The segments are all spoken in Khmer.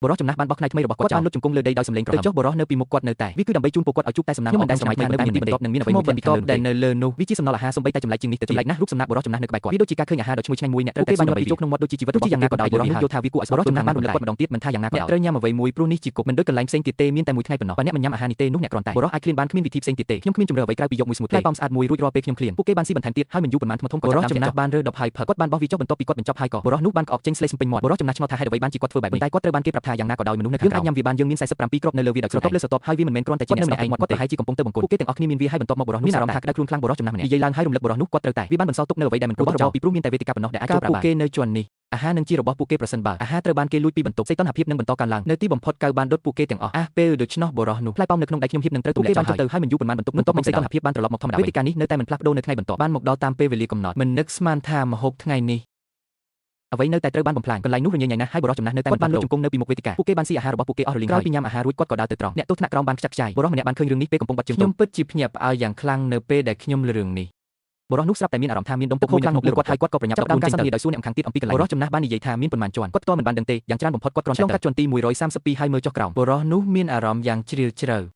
បុរសចំណាស់បានបោះខ្នើយថ្មីរបស់គាត់ចោលបានលុតជង្គង់លើដីដោយសម្លេងក្រហមទៅចុះបុរសនៅពីមុខគាត់នៅតែវាគឺដើម្បីជូនពួកគាត់ឲ្យជួបតែសំណាងល្អក្នុងសម័យថានៅមានទីបន្ទាប់នឹងមានអ្វីមួយបន្ទាប់ដែលនៅលើនោះវាជាសំណល់អាហារសូម្បីតែចម្លែកជាងនេះទៅចម្លែកណាស់រូបសំណាកបុរសចំណាស់នៅក្បែរគាត់វាដូចជាការឃើញអាហារដ៏ឈ្ងុយឆ្ងាញ់មួយអ្នកត្រូវតែបានដើម្បីចូលក្នុងមាត់ដូចជាជីវិតរបស់យ៉ាងណាក៏ដោយបុរសនោះយល់ថាវាគួរឲ្យបុរសចំណាស់បានរំលឹកគាត់ម្ដងទៀតមិនថាយ៉ាងណាក៏ដោយអ្នកត្រូវញ៉ាំអ្វីមួយព្រោះនេះជាគុកមិនដូចកន្លែងផ្សេងទៀតទេមានតែមួយថ្ងៃប៉ុណ្ណោះបើអ្នកមិនញ៉ាំអាហារនេះទេនោះអ្នកគ្រាន់តែបុរសអាចឃ្លានបានគ្មានវិធីផ្សេងទៀតទេខ្ញុំគ្មានជម្រើសអ្វីក្រៅពីយកមួយស្ងួតទេផ្លែប៉ោមស្អាតមួយរួចរាល់ពេលខ្ញុំឃ្លានពួកគេបានស៊ីបន្ថែមទៀតហើយមិនយូរប៉ុន្មានថ្មធំក៏ចាប់ចំណាស់បានរើដប់ហើយផឹកគាត់បានបោះវាចុះបន្ទាប់ពីគាត់បញ្ចប់ហើយក៏បុរសនោះបានក្អកចេញស្លេស្មពេញមាត់បុរសចំណាស់ឆ្ងល់ថាហេតុអ្វីបានជាគាត់ធ្វើបែបនេះតែគាត់ត្រូវបានគេប្រាប់ថាយ៉ាងណាក៏ដោយមនុស្សនៅខាងក្រោមយើងអាចញ៉ាំវាបានយើងមាន47គ្រាប់នៅលើវាដោយស្រទាប់លើស្រទាប់ហើយវាមិនមែនគ្រាន់តែជាអ្នកម្នាក់ឯងគាត់ប្រហែលជាកំពុងទៅបង្គន់ពួកគេទាំងអស់គ្នាមានវាហើយបន្ទាប់មកបុរសនោះមានអារម្មណ៍ថាក្តៅខ្លួនខ្លាំងបុរសចំណាស់ម្នាក់និយាយឡើងហើយរំលឹកបុរសនោះគាត់ត្រូវតែវាបានបន្សល់ទុកនៅអ្វីដែលមិនគួរបោះចោលពីព្រោះមានតែវេទិកាប៉ុណ្ណោះដែលអាចចូលប្រើបានពួកគេនៅជាន់នេះអាហារនឹងជារបស់ពួកគេប្រសិនបើអាហារត្រូវបានគេលួចពីបន្ទប់សីតុណ្ហភាពនឹងបន្តកើនឡើងនៅទីបំផុតកៅបានដុតពួកគេទាំងអស់អះពេលដូច្នោះបុរសនោះផ្លែប៉ោមនៅក្នុងដៃខ្ញុំហៀបនឹងត្រូវទម្លាក់ចោលទៅហើយមិនយូរប៉ុន្មានបន្ទប់នោះបន្ទាប់មកសីតុណ្ហភាពបានត្រឡប់មកធម្មតាវេទិកានេះនៅតែមិនផ្លាស់ប្ដូរនៅថ្ងៃបន្ទាប់បានមកដល់តាមពេលវេលាកំណត់មិននឹកស្មានថាម្ហូបថ្ងៃនេះអ្វីនៅតែត្រូវបានបំផ្លាញកន្លែងនោះរញ៉េញ៉ៃណាស់ហើយបុរសចំណាស់នៅតែមិនបានលុតជង្គង់នៅពីមុខវេទិកាពួកគេបានស៊ីអាហាររបស់ពួកគេអស់រលីងក្រោយពីញ៉ាំអាហាររួចគាត់ក៏ដើរទៅត្រង់អ្នកទោសថ្នាក់ក្រោមបានខ្ចាត់ខ្ចាយបុរសម្នាក់បានឃើញរឿងនេះពេលកំពុងបាត់ជើងខ្ញុំពិតជាភ្ញាក់ផ្អើលយ៉ាងខ្លាំងនៅពេលដែលខ្ញុំលឺរឿងនេះបុរសនោះស្រាប់តែមានអារម្មណ៍ថាមានដុំពុកមួយខ្លាំងមកលើគាត់ហើយគាត់ក៏ប្រញាប់ចាប់ផ្ដើមការសន្ទនាដោយសួរអ្នកម្ខាងទៀតអំពីកន្លែងបុរសចំណាស់បាននិយាយថាមានប៉ុន្មានជាន់គាត់ផ្ទាល់មិនបានដឹងទេយ៉ាងច្រើនបំផុតគាត់គ្រាន់តែឆ្លងកាត់ជាន់ទី132ហើយមើលចុះក្រោមបុរសនោះមានអារម្មណ៍យ៉ាងជ្រាលជ្រៅ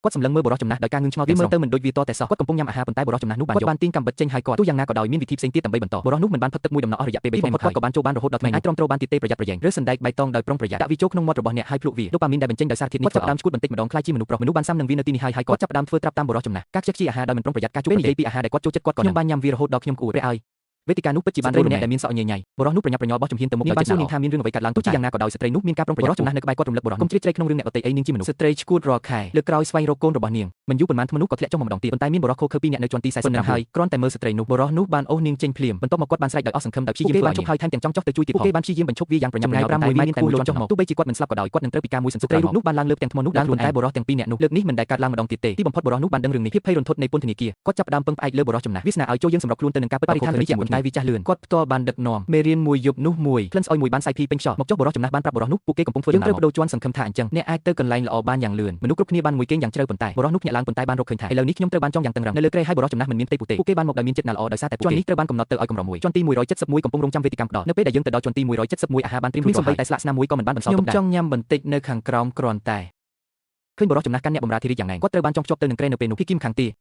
គាត់សម្លឹងមើលបុរសចំណាស់ដោយការងឿងឆ្ងល់វាមើលទៅមិនដូចវាតតែសោះគាត់កំពុងញ៉ាំអាហារប៉ុន្តែបុរសចំណាស់នោះបានយកបានទាញកាំបិតចេញហើយគាត់ទោះយ៉ាងណាក៏ដោយមានវិធីផ្សេងទៀតដើម្បីបន្តបុរសនោះមិនបានផឹកទឹកមួយដំណក់អស់រយៈពេល3ថ្ងៃមកហើយក៏បានចូលបានរហូតដល់ថ្ងៃអាចទ្រាំទ្របានទៀតទេប្រយ័ត្នប្រយែងឬសណ្តែកបៃតងដោយប្រុងប្រយ័ត្នដាក់វាចូលក្នុងមាត់របស់អ្នកហើយភ្លក់វាដូប៉ាមីនដែលបញ្ចេញដោយសារធាតុនេះចាប់ផ្ដើមឈួតបន្តិចម្ដងក្លាយជាមនុស្សប្រុសមនុស្សបានសាំនឹងវានៅទីនេះហើយហើយគាត់ចាប់ផ្ដើមធ្វើត្រាប់តាមបុរសចំណាស់ការខ្ជិះខ្ជាអាហារដោយមិនប្រុងប្រយ័ត្នការជួបនិយាយពីអាហារដែលគាត់ចូលចិត្តគាត់ក៏ខ្ញុំបានញ៉ាំវារហូតដល់ខ្ញុំក្អួតព្រះឲ្យវេទិកានោះពិតជាបានស្រីម្នាក់ដែលមានសក់ញញៃបុរសនោះប្រញាប់ប្រញាល់បោះជំហានទៅមុខដោយចិត្តណាស់ថាមានរឿងអ្វីកើតឡើងទោះជាយ៉ាងណាក៏ដោយស្ត្រីនោះមានការប្រុងប្រយ័ត្នចំណាស់នៅក្បែរគាត់រំលឹកបុរសកុំជ្រៀតជ្រែកក្នុងរឿងអ្នកដទៃអីនាងជាមនុស្សស្ត្រីឈួតរាល់ខែលើក្រោយស្វែងរកកូនរបស់នាងមិនយូរប៉ុន្មានមនុស្សក៏ធ្លាក់ចុះមកម្ដងទៀតប៉ុន្តែមានបុរសខូខើពីរនាក់នៅជាន់ទី45ហើយគ្រាន់តែមើលស្ត្រីនោះបុរសនោះបានអូសនាងចេញភ្លាមបន្ទាប់មកគាត់បានស្រែកដោយអស់សង្ឃឹមដោយព្យាយាមធ្វើឲ្យជប់ហើយថែមទាំងចង់ចុះទៅជួយទៀតផងពួកគេបានព្យាយាមបញ្ឈប់វាយ៉ាងប្រញាប់ប្រញាល់5 1ម៉ែត្រតែមួយជាន់ចុះមកទោះបីជាគាត់មិនស្លាប់ក៏ដោយគាត់នឹងត្រូវពិការមួយសន្ទុះស្ត្រីរូបនោះបានឡើងលើផ្ទាំងថ្មនោះដោយខ្លួនតែបុរសទាំងពីរនាក់នោះលើកនេះមិនដែលកើតឡើងម្ដងទៀតទេទីបំផុតបុរសនោះបានដឹងរឿងនេះភាពភ័យរន្ធត់នៃពន្ធនាគារគាត់ចាប់ផ្ដើមពឹងផ្អែកលើបុរសចំណាស់វាសនាឲ្យចូលយើងសម្របខ្លួនទៅនឹងការពិតបរិស្ថាននេះជាមួយតែវាចាស់លឿនគាត់ផ្ទាល់បានដឹកនាំមេរៀនមួយយប់នោះមួយក្លិនស្អុយមួយបានសាយភីពេញខ្យល់មកចុះបុរសចំណាស់បានប្រាប់បុរសនោះពួកគេកំពុងធ្វើយើងត្រូវបដូរជាន់សង្ឃឹមថាអញ្ចឹងអ្នកអាចទៅកន្លែងល្អបានយ៉ាងលឿនមនុស្សគ្រប់គ្នាបានមួយគេងយ៉ាងជ្រៅប៉ុន្តែបុរសនោះភ្ញាក់ឡើងប៉ុន្តែបានរកឃើញថាឥឡូវនេះខ្ញុំត្រូវបានចងយ៉ាងតឹងរ៉ឹងនៅលើគ្រែហើយបុរសចំណាស់មិនមានផ្ទៃពោះទេពួកគេបានមកដោយមានចិត្តណាល្អដោយសារតែពួកគេជាន់នេះត្រូវបានកំណត់ទៅឲ្យកម្រមួយជាន់ទី171កំពុងរងចាំវេទិកាផ្ដល់នៅពេលដែលយើងទៅដល់ជាន់ទី171អាហារបានត្រៀមរួចសូម្បីតែស្លាកស្នាមមួយក៏មិនបានបន្សល់ទុកដែរខ្ញុំចង់ញ៉ាំបន្តិចនៅខាងក្រោមគ្រាន់តែឃើញបុរសចំណាស់កាន់អ្នកបម្រើធីរីយ៉ាងណែនគាត់ត្រូវបានចងភ្ជាប់ទៅនឹងគ្រែនៅពេលនោះភីគីមខាងទី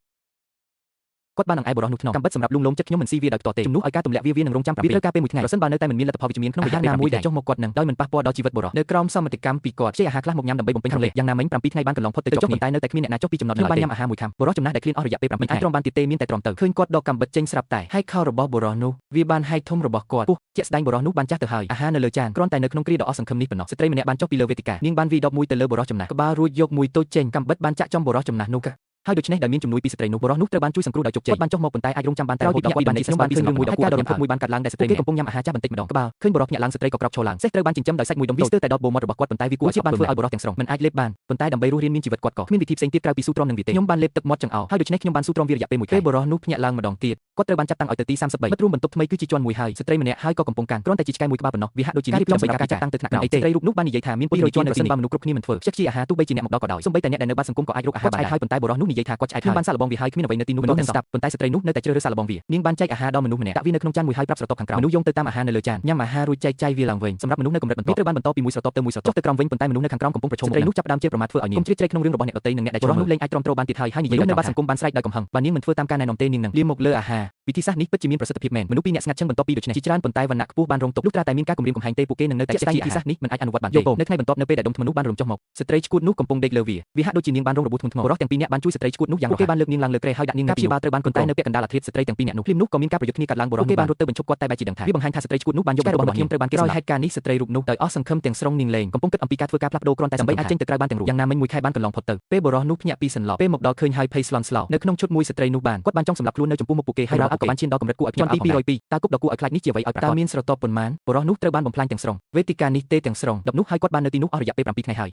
គាត់បានអង្អែលបុរសនោះថ្នមកាំបិតសម្រាប់លួងលោមចិត្តខ្ញុំមិនស៊ីវាដោយផ្ទាល់ទេជំនួសឲ្យការទម្លាក់វាវានឹងរងចាំ7វាត្រូវការពេលមួយថ្ងៃប្រសិនបើនៅតែមិនមានលទ្ធផលវិជ្ជមានក្នុងរយៈពេលមួយដែលចុះមកគាត់នឹងដោយមិនប៉ះពាល់ដល់ជីវិតបុរសនៅក្រោមសមត្ថកម្មពីគាត់ខ្ចីអាហារខ្លះមកញ៉ាំដើម្បីបំពេញក្នុងលេសយ៉ាងណាមិញ7ថ្ងៃបានកន្លងផុតទៅចុះប៉ុន្តែនៅតែគ្មានអ្នកណាចុះពីចំណតនៅឡើយទេខ្ញុំបានញ៉ាំអាហារមួយខាំបុរសចំណាស់ដែលឃ្លានអស់រយៈពេល7មិនអាចទ្រាំបានទៀតទេមានតែទ្រាំទៅឃើញគាត់ដកកាំបិតចេញស្រាប់តែហើយខោរបស់បុរសនោះវាបានហែកធំរបស់គាត់ពោះជាក់ស្ដែងបុរសនោះបានចាស់ទៅហើយអាហារនៅលើចានគ្រាន់តែនៅក្នុងគ្រាដ៏អស់សង្ឃឹមនេះប៉ុណ្ណោះស្ត្រីម្នាក់បានចុះពីលើវេទិកានាងបានវីដបមួយទៅលើបុរសចំណាស់ក្បាលរួចយកមួយតូចចេញកាំបិតបានចាក់ចំបុរសចំណាស់នោះ ហើយដូច្នេះដោយមានជំនួយពីស្ត្រីនោះបុរសនោះត្រូវបានជួយសង្គ្រោះដោយជោគជ័យគាត់បានចុះមកប៉ុន្តែអាចរងចាំបានតែរហូតដល់គាត់បានខ្ញុំបានឃើញរឿងមួយដ៏គួរឲ្យរន្ធត់មួយបានកាត់ឡើងដែលស្ត្រីគេកំពុងញ៉ាំអាហារចាស់បន្តិចម្ដងក្បាលឃើញបុរសភ្ញាក់ឡើងស្ត្រីក៏ក្រោកឈរឡើងសេះត្រូវបានចិញ្ចឹមដោយសាច់មួយដុំវាស្ទើរតែដល់បូមាត់របស់គាត់ប៉ុន្តែវាគួរជាបានធ្វើឲ្យបុរសទាំងស្រុងមិនអាចលេបបានប៉ុន្តែដើម្បីរស់រានមានជីវិតគាត់ក៏គ្មានវិធីផ្សេងទៀតក្រៅពីស៊ូទ្រាំនឹងវាទេខ្ញុំបានលេបទឹកមាត់ចង្អោរហើយដូច្នេះខ្ញុំបានស៊ូទ្រាំវារយៈពេលមួយខែពេលបុរសនោះភ្ញាក់ឡើងម្ដងទៀតគាត់ត្រូវបានចាត់តាំងឲ្យទៅទី33មិត្តរួមបន្ទប់ថ្មីគឺជាជាន់មួយហើយស្ត្រីម្នាក់ហើយក៏កំពុងកាន់គ្រាន់តែជាឆ្កែមួយក្បាលប៉ុណ្ណោះវាហាក់ដូចជានេះសម្រាប់ការចាត់តាំងទៅថ្នាក់ក្រោយស្ត្រីរូបនោះបាននិយាយថាមាន200ជាន់ប្រសិនបើមនុស្សគ្រប់គ្នាមិនធ្វើខ្ជិះខ្ជាអាហារទោះបីជាអ្នកមកដល់ក៏ដោយសូម្បីតែអ្នកដែលនៅបាត់សង្គមក៏អាចរកអាហារបានហើយប៉ុន្តែបុរសនោះនិយាយថាគាត់ឆ្អែតហើយបានសាកល្បងវាហើយគ្មានអ្វីនៅទីនោះមនុស្សនឹងស្ដាប់ប៉ុន្តែស្ត្រីនោះនៅតែជ្រើសរើសសាកល្បងវានាងបានចែកអាហារដល់មនុស្សម្នាក់ដាក់វានៅក្នុងចានមួយហើយប្រាប់ស្រទាប់ខាងក្រោមមនុស្សយោងទៅតាមអាហារនៅលើចានញ៉ាំអាហាររួចចែកចាយវាឡើងវិញសម្រាប់មនុស្សនៅកម្រិតបន្ទាប់វាត្រូវបានបន្តពីមួយស្រទាប់ទៅមួយស្រទាប់ចុះទៅក្រោមវិញប៉ុន្តែមនុស្សនៅខាងក្រោមកំពុងប្រឈមស្ត្រីនោះចាប់ផ្ដើមជាប្រមាថធ្វើឲ្យនាងកុំជ្រៀតជ្រែកក្នុងរឿងរបស់អ្នកដទៃនិងអ្នកដែលបុរសនោះលែងអាចទ្រាំទ្របានទៀតហើយហើយនិយាយនៅបាត់សង្គមបានស្រែកដោយកំហឹងបើនាងមិនធ្វើតាមការណែនាំទេនាងនឹងលាមកលើអាហារវិធីសាស្ត្រនេះពិតជាមានប្រសិទ្ធភាពមែនមនុស្សពីរនាក់ស្ងាត់ឈឹងបន្ទាប់ពីដូច្នេះជាច្រើនប៉ុន្តែវណ្ណៈខ្ពស់បានរងទុក្ខលុះត្រាតែមានការគំរាមកំហែងទេពួកគេនឹងនៅតែជាក់ស្ដែងវិធីសាស្ត្រនេះមិនអាចអនុវត្តបានទេនៅថ្ងៃបន្ទាប់នៅពេលដែលដុំថ្មនោះបានរំចុះមកស្ត្រីឈួតនោះកំពុងដេកលើវាវាហាក់ដូចជានាងបានរងរបួសធ្ងន់ធ្ងរបុរសទាំងពីរនាក់បានជួយស្ត្រីឈួតនោះយ៉ាងរហ័សពួកគេបានលើកនាងឡើងលើគ្រែហើយដាក់នាងនៅទីនោះព្យាបាលត្រូវបានប៉ុន្តែនៅពាក់កណ្ដាលអាធ្រាត្រស្ត្រីទាំងពីរនាក់នោះភ្លាមនោះក៏មានការប្រយុទ្ធគ្នាកើតឡើងបុរសនោះបានរត់ទៅបញ្ឈប់គាត់តែបែរជាដឹងថាវាបង្ហាញថាស្ត្រីឈួតនោះបានយករបស់ខ្ញុំត្រូវបានគេសម្លាប់ហេតុការណ៍នេះស្ត្រីរូបនោះដោយអស់សង្ឃឹមទាំងស្រុងនាងលែងកំពុងគិតអំពីការធ្វើការផ្លាស់ប្ដូរគ្រាន់តែដើម្បីអាចចេញទៅក្រៅបានទាំងរស់យ៉ាងណាមិញមួយខែបានកន្លងផុតទៅពេលបុរសនោះភ្ញាក់ពីសន្លប់ពេលមកដល់ឃើញហើយភ័យស្លន់ស្លោនៅក្នុងឈុតមួយស្ត្រីនោះបានគាត់បានចង់សម្លាប់ខ្លួននៅចំពោះមុខពួកគេហើយរ៉ាក៏បានឈានដល់កម្រិតគួរឲ្យភ្ញាក់ផ្អើលផងដែរ2តើគុកដ៏គួរឲ្យខ្លាចនេះជាអ្វីឲ្យប្រាកដតើមានស្រទាប់ប៉ុន្មានបុរសនោះត្រូវបានបំផ្លាញទាំងស្រុងវេទិកានេះទេទាំងស្រុងដប់នោះហើយគាត់បាននៅទីនោះអស់រយៈពេល7ថ្ងៃហើយ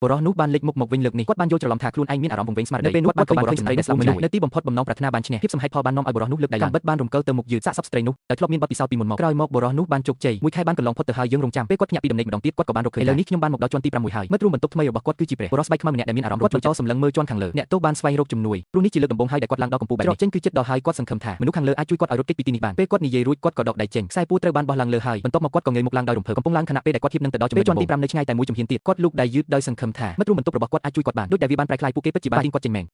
បុរសនោះបានលេចមុខមកវិញលើកនេះគាត់បានយល់ច្រឡំថាខ្លួនឯងមានអារម្មណ៍វង្វេងស្មារតីនៅពេលនោះគាត់ក៏បានឃើញស្ត្រីដែលស្លាប់មនុស្សនៅទីបំផុតបំណងប្រាថ្នាបានឈ្នះភាពសំហេតុផលបាននាំឲ្យបុរសនោះលើកដៃឡើងកាំបិតបានរំកិលទៅមុខយឺតសាកសពស្ត្រីនោះដោយធ្លាប់មានបទពិសោធន៍ពីមុនមកក្រោយមកបុរសនោះបានជោគជ័យមួយខែបានកន្លងផុតទៅហើយយើងរងចាំពេលគាត់ភ្ញាក់ពីដំណេកម្ដងទៀតគាត់ក៏បានរកឃើញឥឡូវនេះខ្ញុំបានមកដល់ជាន់ទី6ហើយមិត្តរួមបន្ទប់ថ្មីរបស់គាត់គឺជាព្រះបុរសស្បែកខ្មៅម្នាក់ដែលមានអារម្មណ៍គាត់បន្តសម្លឹងមើលជាន់ខាងលើអ្នកទោសបានស្វែងរកជំនួយព្រោះនេះជាលើកដំបូងហើយដែលគាត់ឡើងដល់កំពូលបែបនេះច្រកចេញគឺចិត្តដល់ហើយគាត់សង្ឃឹមថាមនុស្សខាងលើអាចជួយគាត់ឲ្យរត់គេចពីទីនេះបានពេលគាត់និយាយរួចគាត់ក៏ដកដៃចេញខ្សែពួរត្រូវបានបោះឡើងលើហើយបន្ទាប់មកគាត់ក៏ងាយមុខឡើងដោយរំភើបកំពុងឡើងខណៈពេលដែលគាត់ធៀបនឹងទៅដល់ចំណុចជាន់ទី5នៅឆ្ងាយតែមួយជំហានទៀតគាត់លូកដៃយឺតដោយសង្ឃឹមថាមិត្តរួមបន្ទប់របស់គាត់អាចជួយគាត់បានដូចដែលវាបានប្រែក្លាយពួកគេពិតជាបានទាញគាត់ចេញមែន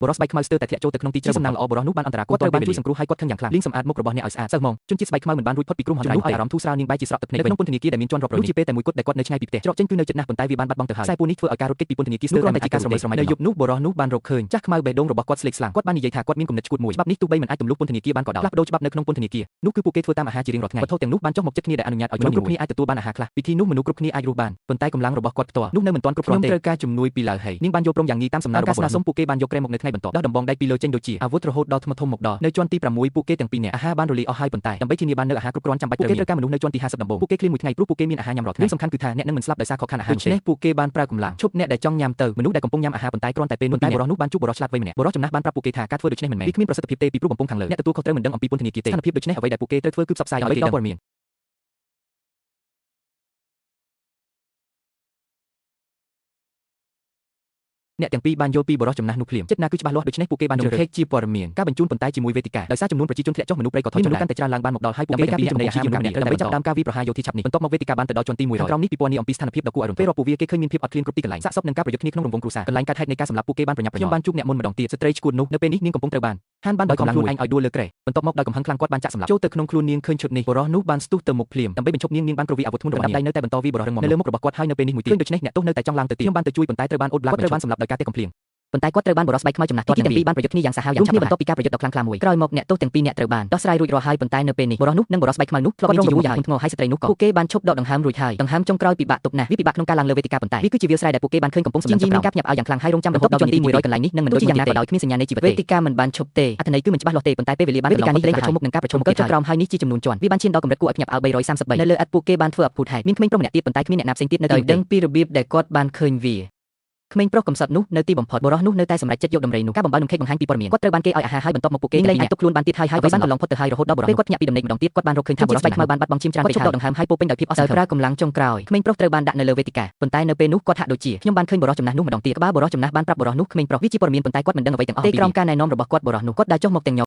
បុរសស្បែកខ្មៅស្ទើរតែធ្លាក់ចូលទៅក្នុងទីជ្រៅសំណាងល្អបុរសនោះបានអន្តរាគមន៍គាត់ត្រូវបានជួយសង្គ្រោះហើយគាត់ខឹងយ៉ាងខ្លាំងលាងសម្អាតមុខរបស់អ្នកឲ្យស្អាតសិស្សហ្មងជនជាតិស្បែកខ្មៅមិនបានរួចផុតពីគ្រោះមហន្តរាយនោះឲ្យអារម្មណ៍ធូរស្រាលនាងបែរជាស្រក់ទឹកភ្នែកវិញនៅក្នុងពន្ធនាគារដែលមានជាន់រាប់រយនោះជាពេលតែមួយគត់ដែលគាត់នៅឆ្ងាយពីផ្ទះច្រកចេញគឺនៅជិតណាស់ប៉ុន្តែវាបានបាត់បង់ទៅហើយខ្សែពួរនេះធ្វើឲ្យការរត់គេចពីពន្ធនាគារស្ទើរតែមិនអាចការស្រមើស្រមៃនៅយប់នោះបុរសនោះបានរកឃើញចាស់ខ្មៅបេះដូងរបស់គាត់ស្លេកស្លាំងគាត់បាននិយាយថាគាត់មានគំនិតឈួតមួយច្បាប់នេះទោះបីមិនអាចទម្លុះពន្ធនាគារបានក៏ដោយផ្លាស់ប្ដូរច្បាប់នៅក្នុងពន្ធនាគារនោះគឺពួកគេធ្វើតាមអាហារជារៀងរាល់ថ្ងៃវត្ថុទាំងនោះបានចុះមកចិត្តគ្នាដែលអនុញ្ញាតឲ្យមនុស្សគ្រប់គ្នាអាចទទួលបានអាហារខ្លះពិធីនោះមនុស្សគ្រប់គ្នាអាចរស់បានប៉ុន្តែកម្លាំងរបស់គាត់ផ្ទាល់នោះនៅមិនទាន់គ្រប់គ្រាន់ទេត្រូវការជំនួយពីឡាវហេនាងបានយល់ព្រមយ៉ាងងាយតាមសំណើរបស់ស្នើសុំពួកគេបានយកក្រែមកនៅថ្ងៃបន្ទាប់ដោះដំបងដែកពីលើចេញដូចជាអាវុធរហូតដល់ថ្មធំមកដល់នៅជាន់ទី6ពួកគេទាំងពីរនាក់អាហារបានរលាយអស់ហើយប៉ុន្តែដើម្បីធានាបាននូវអាហារគ្រប់គ្រាន់ចាំបាច់ត្រូវមានពួកគេត្រូវការមនុស្សនៅជាន់ទី50ដំបូងពួកគេឃ្លានមួយថ្ងៃព្រោះពួកគេមានអាហារញ៉ាំរាល់ថ្ងៃរឿងសំខាន់គឺថាអ្នកនឹងមិនស្លាប់ដោយសារខកខានអាហារដូច្នេះពួកគេបានប្រើកម្លាំងឈប់អ្នកដែលចង់ញ៉ាំទៅមនុស្សដែលកំពុងញ៉ាំអាហារប៉ុន្តែគ្រាន់តែពេលនោះតែបុរសនោះបានជួបបុរសឆ្លាតវៃម្នាក់បុរសចំណាស់បានប្រាប់ពួកគេថាការធ្វើដូច្នេះមិនមែនវាគ្មានប្រសិទ្ធភាពទេពីព្រោះបំពង់ខាងលើអ្នកទទួលខុសត្រូវមិនដឹងអំពីពន្ធនាគារទេស្ថានភាពដូច្នេះអ្វីដែលពួកគេត្រូវធ្វើគឺផ្សព្វផ្សាយដើម្បីដល់ព័ត៌មានអ្នកទាំងពីរបានយល់ពីបុរសចំណាស់នោះភ្លាមចិត្តណាគឺច្បាស់លាស់ដូច្នេះពួកគេបានជ្រើសរើសជាព័ត៌មានការបញ្ជូនប៉ុន្តែជាមួយវេទិកាដោយសារចំនួនប្រជាជនធ្លាក់ចុះមនុស្សព្រៃក៏ថយចុះមនុស្សកាន់តែច្រើនឡើងបានមកដល់ហើយពួកគេទាំងពីរចំណីអាហារមនុស្សម្នាក់ត្រូវដើម្បីចាប់ដើមការវាយប្រហារយោធាឆាប់នេះបន្ទាប់មកវេទិកាបានទៅដល់ជាន់ទី100ខាងក្រោមនេះពិព័រណ៍នេះអំពីស្ថានភាពដ៏គួរឲ្យរន្ធត់ពេលរាប់ពួកវាគេឃើញមានភាពអត់ឃ្លានគ្រប់ទីកន្លែងសាកសពនិងការប្រយុទ្ធគ្នាក្នុងរង្វង់គ្រួសារកន្លែងកើតហេតុនៃការសម្លាប់ពួកគេបានប្រញាប់ប្រញាល់ខ្ញុំបានជួបអ្នកមុនម្ដងទៀតស្ត្រីឈួតនោះនៅពេលនេះនាងកំពុងត្រូវបានហានបានដោយកម្លាំងខ្លួនឯងឲ្យដួលលើគ្រែបន្ទាប់មកដោយកំហឹងខ្លាំងគាត់បានចាក់សម្លាប់ចូលទៅក្នុងខ្លួននាងឃើញឈុតនេះបុរសនោះបានស្ទុះទៅមុខភ្លាមដើម្បីបញ្ឈប់នាងនាងបានគ្រវីអាវុធធ្ងន់របស់នាងដៃនៅតែបន្តវាយបុរសរឹងមាំនៅលើមុខរបស់គាត់ហើយនៅពេលនេះមួយទៀតឃើញដូច្នេះអ្នកទោសនៅតែចង់ឡើងទៅទៀតខ្ញុំបានទៅជួយប៉ុន្តែត្រូវបានអូតប្លាគាត់ត្រូវបានសម្លាប់ដោយការទះកំភ្លៀងប៉ុន្តែគាត់ត្រូវបានបុរសស្បែកខ្មៅចំណាស់ទាត់ទាំងពីរបានប្រយុទ្ធគ្នាយ៉ាងសាហាវយ៉ាងឆាប់រហ័សបន្ទាប់ពីការប្រយុទ្ធដ៏ខ្លាំងក្លាមួយក្រោយមកអ្នកទោសទាំងពីរអ្នកត្រូវបានដោះស្រាយរួចរាល់ហើយប៉ុន្តែនៅពេលនេះបុរសនោះនិងបុរសស្បែកខ្មៅនោះធ្លាប់មានជាយូរយ៉ាងធ្ងន់ធ្ងរហើយស្ត្រីនោះក៏ពួកគេបានឈប់ដកដង្ហើមរួចហើយដង្ហើមចុងក្រោយពិបាកទប់ណាស់វាពិបាកក្នុងការឡើងលើវេទិកាប៉ុន្តែវាគឺជាវាលស្រែដែលពួកគេបានឃើញកំពុងសម្លឹងចុះក្រោមមានការភ្ញាក់ផ្អើលយ៉ាងខ្លាំងហើយរងចាំរហូតដល់ជាន់ទី100កន្លែងនេះនឹងមិនដូចជាយ៉ាងណាក៏ដោយគ្មានសញ្ញានៃជីវិតទេវេទិកាមិនបានឈប់ទេអត្ថន័យគឺមិនច្បាស់លាស់ទេប៉ុន្តែពេលវេលាបានកន្លងផុតលែងប្រឈមមុខនឹងការប្រឈមមុខទៀតក្រោមហើយនេះជាចំនួនជាន់វាបានឈានដល់កម្រិតគួរឲ្យភ្ញាក់ផ្អើល333នៅលើឥដ្ឋពួកគេបានធ្វើអភូតហេតុមានក្មេងប្រុសម្នាក់ទៀតប៉ុន្តែគ្មានអ្នកណាផ្សេងទៀតនៅទីនោះដឹងពីរបៀបដែលគាត់បានឃើញវាក្មេងប្រុសកំសត់នោះនៅទីបំផុតបុរសនោះនៅតែសម្រេចចិត្តយកដំរីនោះការបំបៅនំខេកបង្ហាញពីព័ត៌មានគាត់ត្រូវបានគេឲ្យអាហារហើយបន្ទាប់មកពួកគេលែងអាចទប់ខ្លួនបានទៀតហើយហើយបានកន្លងផុតទៅហើយរហូតដល់បុរសពេលគាត់ភ្ញាក់ពីដំណេកម្ដងទៀតគាត់បានរកឃើញថាបុរសស្បែកខ្មៅបានបាត់បង់ឈាមច្រើនពេកហើយដកដង្ហើមហើយពោពេញដោយភាពអស់សង្ឃឹមប្រើកម្លាំងចុងក្រោយក្មេងប្រុសត្រូវបានដាក់នៅលើវេទិកាប៉ុន្តែនៅពេលនោះគាត់ហាក់ដូចជាខ្ញុំបានឃើញបុរសចំណាស់នោះម្ដងទៀតក្បាលបុរសចំណាស់បានប្រាប់បុរសនោះក្មេងប្រុសវាជាព័ត៌មានប៉ុន្តែគាត់មិនដឹងអ្វីទាំងអស់ទេក្រោមការណែនាំរបស់គាត់បុរសនោះគាត់ដើរចុះមកទាំងញ